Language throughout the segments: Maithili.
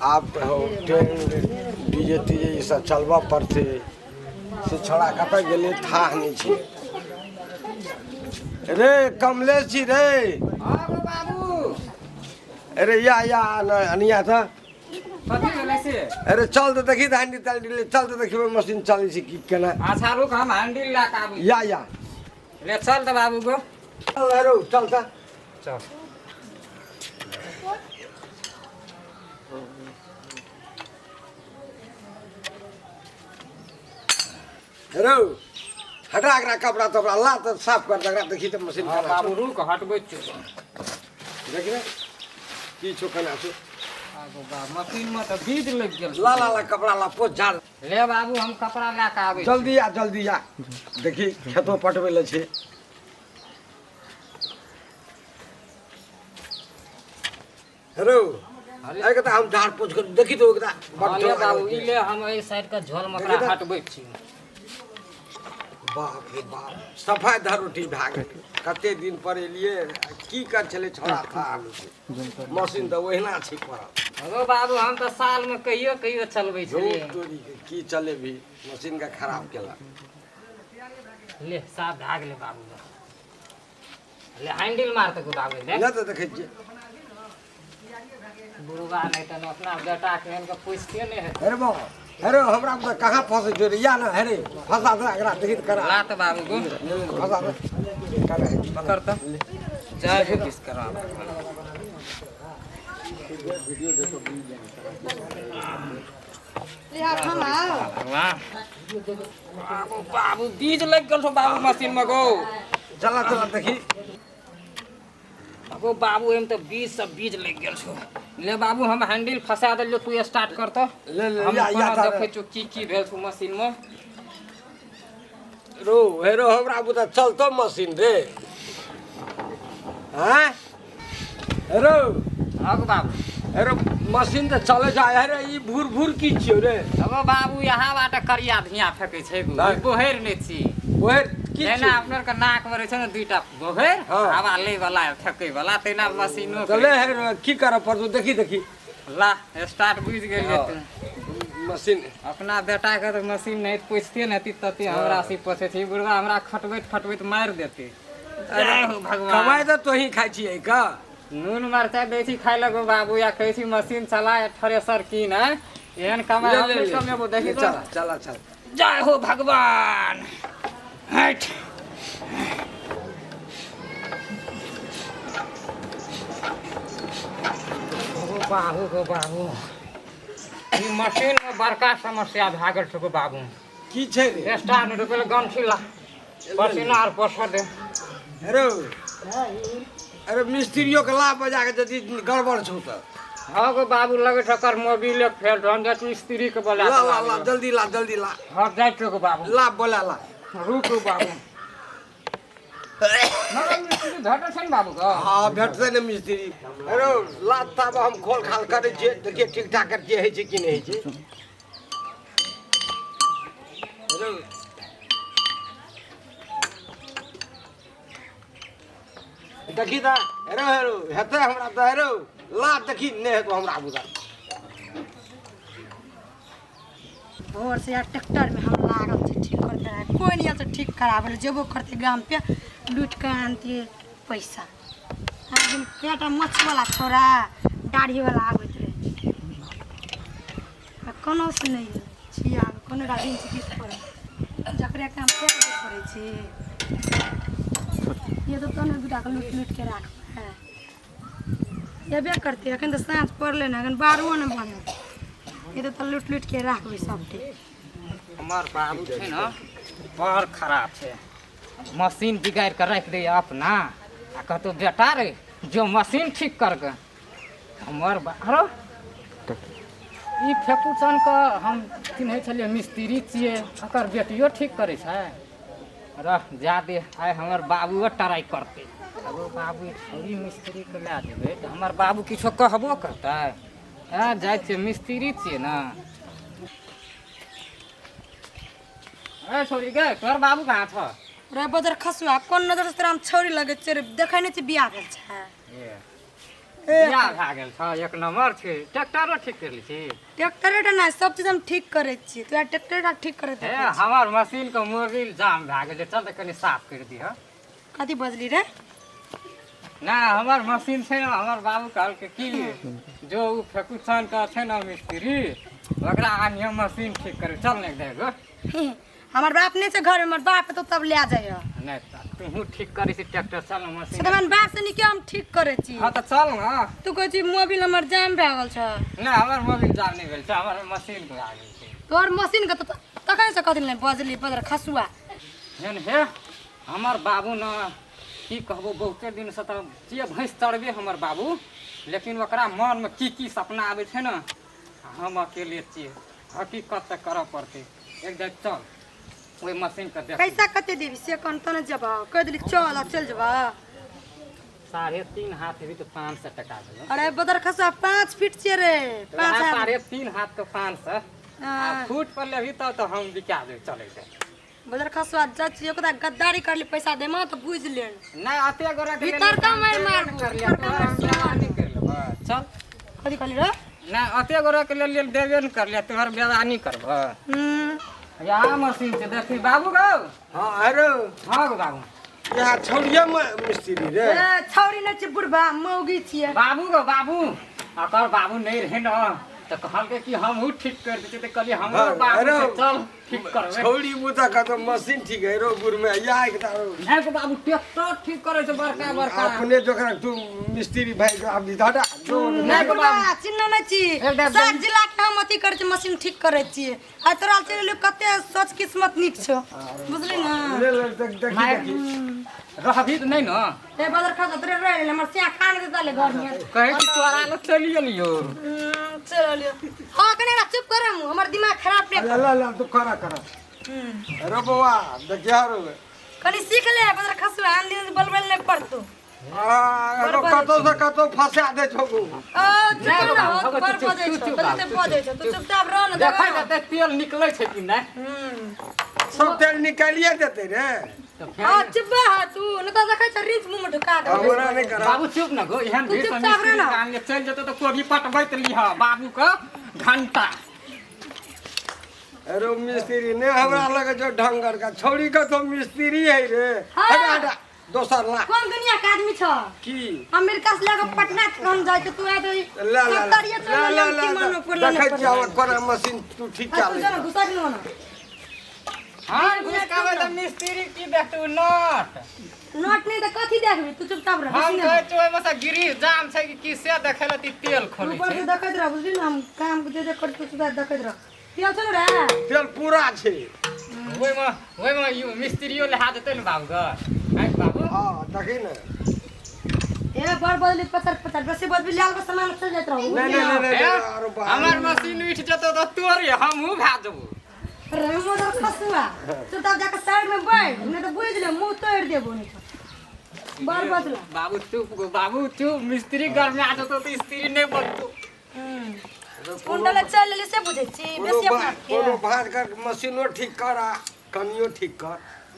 आब तऽ हौ टेंट डीजे तीजे ई सब चलबऽ पड़तै से छौड़ा कतऽ गेलै थाह नहि छै रे कमलेश जी रे बाबू अरे या या अनिया तऽ कथी भेलै से अरे चल तऽ देखी तऽ हैंडल तैंडल चल तऽ देखबै मशीन चलै छै की केना अच्छा रुक हम हैंडल लए कऽ आबै या या ले चल तऽ बाबू गो चल रे चल तऽ चल रौ हटा एकरा कपड़ा तपड़ा ला तऽ साफ कर एकरा देखी तऽ मशीन हाँ केना बाबू छौ रुक हटबै छियौ देखी ने की छौ केना छौ आगो बा मशीन में तऽ बीज लागि गेल ला ला ला कपड़ा ला पोछ झाड़ ले बाबू हम कपड़ा लए कऽ आबै छी। जल्दी आ जल्दी आ देखी खेतो पटबै लए छै हेलो एहि तऽ हम झाड़ पोछ कर देखी तो एकरा बड़ हाँ, ले जोर बाबू ई ले हम एहि साइड के झोल में ओकरा हटबै छी बाप रे बाप सफाइ धरोटी भए गेल कते दिन पर एलियै की कर छलै छौड़ा था मशीन तऽ ओहिना छै पड़ल हेलो बाबू हम तऽ साल में कहियो कहियो चलबै छलियै धूप तोरी के की चलेबही मशीन के खराब केलक ले साफ भए गेलै बाबू ले हैंडल मार तऽ बाबू ले नहि तऽ देखै छियै बुढ़वा नहि तऽ अपना बेटा के एहन के पूछते नहि हेतै अरे बाबा अरे हमरा तऽ कहाँ फंसै छै रे या ना अरे फंसा दे एकरा देखी तऽ करा ला तऽ बाबू गो फंसा दे करा पकड़ तऽ जय हो विश्वकर्मा भगवान भगवान बाबू बाबू बीज लग गेल छौ बाबू मशीन में गो चला चला देखी अगो बाबू एम तऽ बीज सब बीज लग गेल छौ ले बाबू हम हैंडल फंसा देलियो तू स्टार्ट कर तऽ ले ले हम या या कोना देखै छौ की की भेल छौ मशीन में रो हे रो हमरा बुता चलतो मशीन रे हैं रो हक बाबू अरे मशीन तऽ चले जाय अरे ई भूर भूर की छियौ रे अगो बाबू यहाँ बाटे करिया धिया फेकै छै गो नहि। ई बोहरि नहि छी ओहे की जेना छियौ अपना के नाक में रहै छै ने दुईटा बोहरि हाँ। हवा लै वाला फेकै वाला तहिना मशीनो तऽ ले हे रो, की करऽ पड़तौ देखी देखी ला स्टार्ट बुझि गेलियै हाँ। तू मशीन अपना बेटा के तऽ मशीन नहि पूछते ने तते हमरा से पूछै छै ई बुढ़वा हमरा खटबैत खटबैत मारि देतै जय हो भगवान कमाइ तऽ तोही खाइ छियै का नून मरचाइ दै छी खाइ लगो बाबू या कहै छी मशीन चला या थ्रेसर कीन आँय एहन कमाइ ले हम ले नहि ले कमेबो देखी ले, तऽ चला चला चला जय हो भगवान हट ओ बाबू गो बाबू ई मशीन में बड़का समस्या भए गेल छौ गो बाबू की छै रे स्टार नहि रुकल गमछी ला पसीना आर पोछ दे अरे अरे मिस्त्रियों के ला बजा के यदि गड़बड़ छौ तऽ हाँ गो बाबू लगे छै ओकर मोबिले फेल हम जाइ छी स्त्री के बोला ला ला ला जल्दी ला जल्दी ला हाँ जाइ छियो गो बाबू ला बोला ला रुकू बाबू मगर मिस्त्री भेटै छै ने बाबू के हाँ भेटतै ने मिस्त्री अरे ला तब हम खोल खाल करै छियै देखिए ठीक ठाक जे होइ छै कि नहि होइ छै अरे देखी तऽ हेरो हेरो हेतै हमरा तऽ हेरो ला देखी नहि हेतौ हमरा बुझा भोर से यार ट्रैक्टर में हम लागल छी ठीक करते रहे कोई नहीं आयल तऽ ठीक कराबै लए जेबो करते गाम पे लूटि कऽ आनतियै पैसा एक दिन कएटा मोछवला छौड़ा दाढ़ीवला आबैत रहै आ कोनो से नहि भेल छी आब कोनो दिन से गीत पढ़ै जकरे काम से गीत पढ़ै छी ये तो तोने दूटा के लूटि लूटि के राखबै एबे करतै एखन तऽ साँझ पड़लै ने एखन बारहो ने बनल ये तऽ लूटि लूटि के राखबै सबटे हमर बाबू छै ने बड़ खराब छै मशीन बिगाड़ि कऽ राखि दैए अपना आ कहतौ बेटा रे जो मशीन ठीक कर के हमर आरो ई फेकू चनके हम चिन्है छलियै मिस्त्री छियै एकर बेटियो ठीक करै छै रह जा दे आइ हमर बाबुओ ट्राइ करतै अगो बाबू छौड़ी मिस्त्रीके लए जेबै तऽ हमर बाबू किछो कहबो करतै आँय जाइ छियै मिस्त्री छियै ने ए छौड़ी गे तोहर बाबू कहाँ छौ रे बदर खसुआ कोन नजर से तोरा हम छौरी लगै छै रे देखै नहि छी बियाह भेल छै ए बियाह भए गेल छ, एक नंबर छै। ट्रैक्टरो ठीक कर लै छी? ट्रैक्टरे टा नहि, सब चीज हम ठीक करै छियै। तोरा ट्रैक्टर टा ठीक करैत हे, हमर मशीन के मोबिल जाम भए गेल छै, चल तऽ कनि साफ करि दिह। कथी बजली रे? ना, हमर मशीन छै ने, हमर बाबू कहलकै कि जो ओ फेकुसन के छै ने मिस्त्री, ओकरा आनिए मशीन ठीक करै। चल ने एक गो। हमर बाप नहि छै घरमे, हमर बाप तो तब लए जाइए। नहि तऽ तूहू ठीक करै छी ट्रैक्टर, चल ने से मशीन। तऽ हमर बाप से नीके हम ठीक करै छी। हँ तऽ चल ने। तू कहै छी मोबिल हमर जाम भए गेल छै। नहि, हमर मोबिल जाम नहि भेल छै, हमर मशीन भए गेल छै। तोहर मशीन के तऽ तखन से कथी नहि बजली बजर खसुआ। हेन हे, हमर बाबू ने की कहबो, बहुते दिनसँ तऽ जे भैंस चढ़बे हमर बाबू, लेकिन ओकरा मनमे की की सपना आबै छै ने, हम अकेले छियै, हकीकत तऽ करऽ पड़तै। एक दिन चल ओहि मशीनके देख। पैसा कते देबी से कन तने जेबह? कहि देली चल आ चलि जेबह। 3.5 हाथ हेबी तऽ 500 टका देबै। अरे बदर खसुआ, 5 फीट छियै रे, 5 हाथ। 3.5 हाथके 500 आ फुट पर लेबही तब तऽ हम बिका देबै, चलै छै। बदर खसुआ, जाइ छियै ओकरा गद्दारी करली, पैसा देमा तऽ बुझि लेन। नहि, अते गोरा के भीतर का मारि मारबो, कर लिया। भीतर का मारि तोहर हम बेगानी कर लेबऽ, चल। कथी कहली रे? नहि, अते गोरा के लेल देबे ने करलियै, तोहर बेगानी करबऽ। यहाँ मशीन छै, देखी बाबू गौ। हाँ, अरे। हाँ गो बाबू। यहाँ छौड़िया मिस्त्री रे। ए, छौरी नहि छियै बुढ़बा, मौगी छियै। बाबू गो बाबू, अकर बाबू नहि रहे ने तऽ कहलकै कि हमहूँ ठीक कर दै छियै, तऽ कहलियै हमरो बाबू अरे। छै, चल ठीक करबै। छौड़ी बुता कतो मशीन ठीक है रो गुर में या एक नहि गो बाबू, ट्रैक्टर ठीक करै छै बड़का बड़का। अपने जोकरा तू मिस्त्री भाई जो आब हटा जो। नहि गो बुढ़बा बाबू। चिन्ह नहि छी। एकदम। सात जिला के हम अथी करै छी, मशीन ठीक करै छियै। आ तोरा चलि एलियौ, कते सोच किस्मत नीक छौ, बुझली ने? ले ले, देख देखी। माय- देखी। रहबही तऽ नहि ने? ए बदर खा तोरे रहि गेलै, हमर सिया खान देता ले घर में। कहै छी तोरा लग चलि गेलियौ। चलि एलियौ। हाँ, कने एकरा चुप कर, हमर दिमाग खराब नहि। ला ला ला, तू करा करा। अरे बौआ, देखिया रो। कनी सीख ले बदर खसुआ, आन दिन बलबल नहि पड़तौ। आ कतो से कतो फंसा दे छौ। ओ चुप रह, बड़ बजै छौ, बजते बजै छौ, तू चुपचाप रह ने। देखै तऽ तेल निकलै छै कि नहि। सब तेल निकालिए देते रे। तऽ हाँ फेर चुप बा तू, नहि तऽ देखै छ रिंच मुँह में ढुका देबौ। हमरा नहि करा। बाबू चुप न गो, एहन तू भीड़ चुपचाप रह ना। मिस्त्री चलि जेतौ तऽ कोबी पटबैत लीह बाबू के घंटा। अरे मिस्त्री ने हमरा लगे जो ढंगर का छौड़ी का तो मिस्त्री है रे। हाँ। हटा हटा, दोसर ला। कोन दुनिया के आदमी छ? की? अमेरिका से लेके पटना तक हम जाइ छी, तू आइ तो ला ला सत्तरिये ला ला ला चलि ला, ला। देखै छियै हमर कोना मशीन तू ठीक तू चलै। चल, घुसा के ना। हाँ, घुसकाबै तऽ मिस्त्री की देखतौ, नट? नट नहि तऽ कथी देखबी? तू चुपचाप रह। हम बेसी कहै नहि। छियै ओहिमे से गिरीश जाम छै कि की, से देखै लए तऽ ई तेल खोलै ऊपर छै। से देखैत रह, बुझली ने? हम काम जे जे करतौ सुधा देखैत रह। तेल छौ ने रे? तेल पूरा छै। ओहिमे ओहिमे ई मिस्त्रियो लहा देतै ने बाबू ग, आँय बाबू? हाँ, देखी ने। ए, बड़ बदली पत्थर पत्थर, बेसी बदली लाल के सामान चल जाइत रहू। नहीं नहीं नहीं हे, नहीं, अरे बाप। हमर मशीन उठि जेतौ तऽ तोरे हमहूँ भए जेबौ। रे मोदर खसुआ, चुपचाप जाके साइड में बैठ, नहीं तो बुझ ले मुंह तोड़ देबो, नहीं तो बड़ बदला। बाबू चुप गो, बाबू चुप, मिस्त्री घर में आ जेतौ तऽ स्त्री नहि बनतौ। कोन डले चल लेली से बुझै छी कोनो बेसी अपना कोनो भाज कर मशीनो ठीक कर आ कनियो ठीक कर।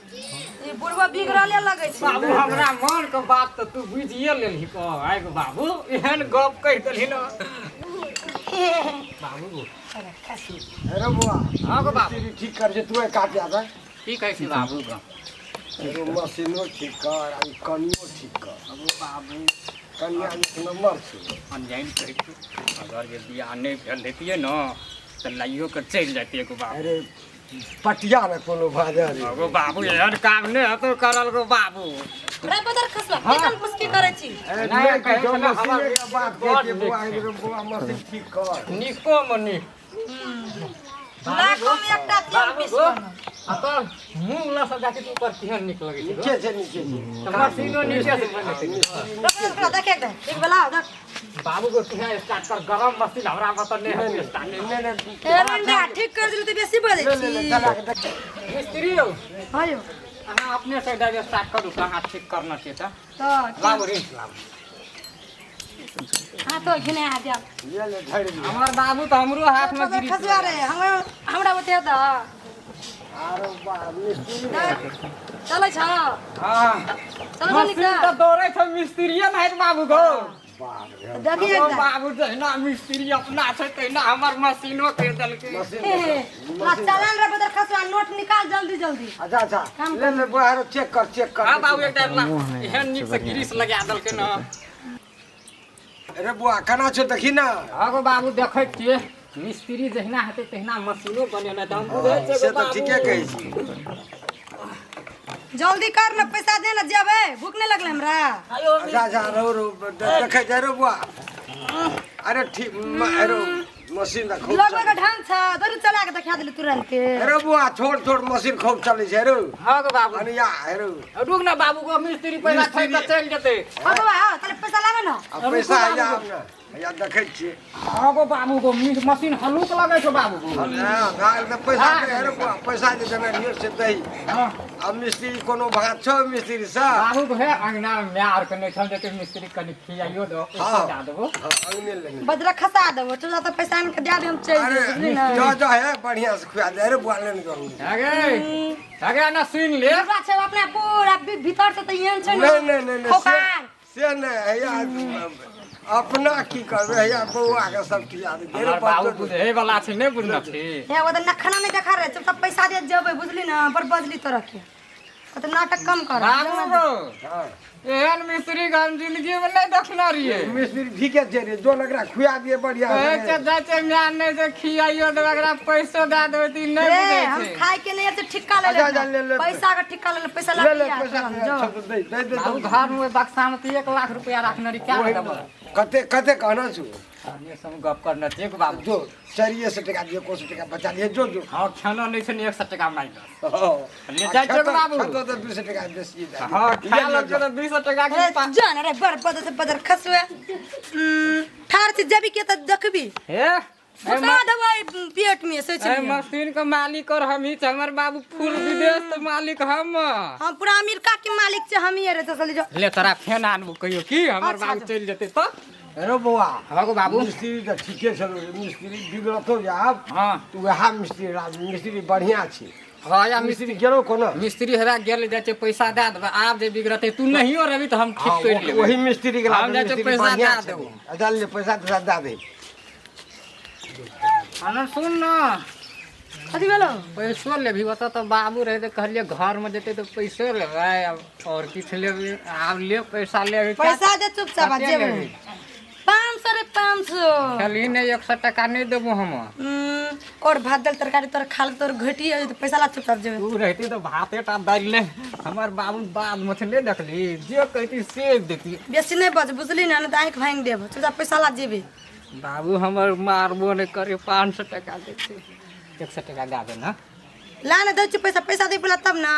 ई बुढ़वा बिगड़ले लगै छै। बाबू, हमरा मन के बात तऽ तू बुझिए लेलही कह। आइ गो बाबू, एहन गप कहि देलही ने बाबू। अरे बौआ। हाँ गो बाबू। मिस्त्री ठीक कर जे तू काट जाता। की कहै छी बाबू गो? एगो मशीनो ठीक कर आ ई कनियो ठीक कर। बाबू, बाबू। कनिया एक नंबर छै। अनजान कहै छी, अगर जे बियाह नहि भेल रहितियै ने तऽ लाइयो के चलि जैतियै गो बाबू। अरे पटिया ने कोनो भाजर। गो बाबू, एहन काम नहि हेतौ करल गो बाबू। रे बदर खसुआ, की कन पुस्की करै छी? अरे नहि, नहि, कहै जो छलै हमर मशीने के बात बड़ कहै छियै नीक बौआ, छै। एगो बौआ मशीन ठीक कर। निको मे नीक। लाखों में एकटा तेल बाबू पीस गो, आ तोर मुँह लऽ सब जाके ऊपर केहन नीक लगै छै गो। नीचे छै, नीचे छै। तऽ मशीनो नीचे से बनै छै। ओकरा देखे दे एक बेला देख। बाबू को तुहे स्टार्ट कर गरम मशीन, हमरा बता नहि हेतै स्टार्ट। नहि नहि। ए रंडा, ठीक कर देलू तऽ बेसी बजै ले ले ले। छी। चला के देख। मिस्त्री यौ। हाँ यौ। अहाँ अपने से डाइरेक्ट स्टार्ट करू तऽ अहाँ ठीक करना छै तऽ। तऽ लाबू, रिंच लाबू। हाँ तो घिने आ जाओ। ले ले, धरि लिअ। हमर बाबू तऽ हमरो हाथ मे गिरी। खसुआ रे, हमरा हमरा बते तऽ। आरो बा मिस्त्री। चलै छ। हाँ। चल। मशीन तऽ दौड़ै छै, मिस्त्रीये नहि बाबू गो। बाप रे। देखिए ओ बाबू जहिना मिस्त्री अपना छै तहिना हमर मशीनो के देलकै। मशीन हे मशीन चलन रे बदर खसुआ, नोट निकाल जल्दी जल्दी। अच्छा अच्छा, काम ले ले बुआ, चेक कर चेक कर। हाँ बाबू, एकटा एहन नीक से ग्रीस लगा देलकै न। अरे बुआ, केना छौ देखी ना। हाँ गो बाबू, देखै छियै, मिस्त्री जहिना हेतै तहिना मशीनो बनेने तऽ हम बुझै छियै। से गो तऽ बाबू। ठीके कहै छी। जल्दी कर न, पैसा दे न, जेबै, भूख नहीं लगले हमरा। आयो। अच्छा अच्छा, रहो रहो, देखै जाइ रो बुआ। अरे ठीक, अरे मशीन तऽ खूब लगबै के चलै। ढंग छ जरूर चला के देखा देली तुरंते। अरे बुआ, छोड़ छोड़, मशीन खूब चलै छै रो। हाँ गो बाबू। अरे या अरे रुक ना बाबू गो, मिस्त्री पैसा मिस्त्री- खाइ कऽ चलि जेतै। हाँ बाबा, हाँ ताले पैसा लाबे न। आ पैसा हैया ना, हैया देखै छियै। हाँ गो बाबू गो, मशीन हल्लुक लगै छौ बाबू गो। हाँ, भए गेल तऽ पैसा दे। अरे बुआ, पैसा जे देने रहियो से दही। हाँ। आ मिस्त्री कोनो भात छौ मिस्त्री से? बाबू गो, हे अंगना मे my आर के नहि छल जेतै मिस्त्री, कनि खियाइयो दो, हाँ। दऽ देबो। हाँ, अंगने लेने। बजरा खसा देबो, चल तऽ पैसा आनि के दे दे, हम चलि अरे जेबै, बुझली न। जा जा, हे बढ़िया से खुआ दे। अरे बुआ, लेने जाऊ। अगे अगे ना, सुनि ले। पूरा छै अपना पूरा भीतर से तऽ एहन छै न। नहीं नहीं नहीं नहीं, खोखार। से नहीं, हैया अपना की करबै, हैया बौआ के सब खिया दे। हमर बाबू बुझै वाला छै, नहि बुझल छी। हे ओ तऽ नखना नहि देखा रहे, चुपचाप पैसा दे जेबै, बुझली न, बड़ बजली तोरा के, ओ तऽ नाटक कम कर। बाबू गो, हाँ। एहन मिस्त्री के हम जिंदगी में नहीं देखने रहिए। मिस्त्री ठीके छै रे, जोन एकरा खुआ दिए बढ़िया कहै से। छै जाइ छै my नहि छै, खियाइयो देबै, एकरा पैसो दए देबै तऽ ई नहि रे बुझै हम छै। खाय के नहीं छै, ठिक्का ले अच्छा, अच्छा, ले ले ले। पैसा के ठिक्का ले ले, पैसा ले ले ला पैसा तुरंत, जो। सब दे दे दे। बाबू, घर में ओहि बक्सा में तऽ 1 लाख रुपया रखने रही, क्या ओहि देबै? कते कते कहना छु? अपने सब गप करने छियै गो बाबू। जो 400 टका दिए, को सौ टका बचा लिए, जो जो। हाँ, खाना नहि छै ने, 100 टका माइनस। हाँ। ले जाइ छियै गो बाबू। खेतो तऽ 200 टका बेसी दे। हाँ, खाय लगतै तऽ 200 टका अरे के जान रे, बड़ बदर से बदर खसुए, ठार से जबी के तऽ देखबी। हे घुसा देबै पेट में सोच ए लियौ। मशीन के मालिक और हम ही छी, हमर बाबू फुल विदेश के मालिक हम। हम पूरा अमेरिका के मालिक छै हम ही रे, चल जो। ले, तोरा फेन आनबो कहियो की, हमर अच्छा, बाबू अच्छा। चलि जेतै तऽ। अरे बौआ। हाँ गो बाबू। मिस्त्री तऽ ठीके छलो रे, मिस्त्री बिगड़तो जाब हाँ। तू वएह मिस्त्री राज, मिस्त्री बढ़िया छै। हाँ या। मिस्त्री गेलो कोना? मिस्त्री हेरा गेल, जाइ छै, पैसा दए देबै। आब जे बिगड़तै, तू नहियो रहबी तऽ हम ठीक हाँ, करि लेबै। वही मिस्त्री के हम जाइ छियै, पैसा बढ़िया दए छै। देबो। अच्छा, ले पैसा तैसा दए दे। हँ, सुन न। कथी भेलो? पैसो लेबही? ओतऽ तऽ बाबू रहै तऽ कहलियै घरमे जेतै तऽ पैसो लेबै, आब आओर किछु लेबै। आब ले, पैसा लेबै। पैसा दे चुपचाप आ कते जेबै। लेबही? 500 रे, 500। खेलही नहि, 100 टका नहि देबो हम। और भात दाल तरकारी तोर खा ले, तोर घटी है तऽ पैसा ला, चुपचाप जेबै। तू रहती तऽ भाते टा दालि ले। हमर बाबू बाद में नहि देखली, जे कहती से देती। बेसी नहि बज, बुझली ने, नहि तऽ आँखि भाङि देब। चुपचाप पैसा ला, जेबै। बाबू हमर मारबो नहि करे, 500 टका दै छै, 100 टका दए दे ने। ला ने, दै छी पैसा, पैसा दै बोला तब ने,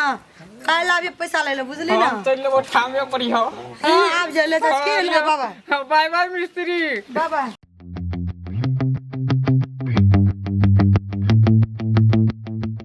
काल्हि आबि पैसा ले ले, बुझली ने। हम चलि लेबो, ठामे पर यौ। हाँ, आबि जाए, ले जा, के ले बाबा। बाय बाय मिस्त्री। बाबा।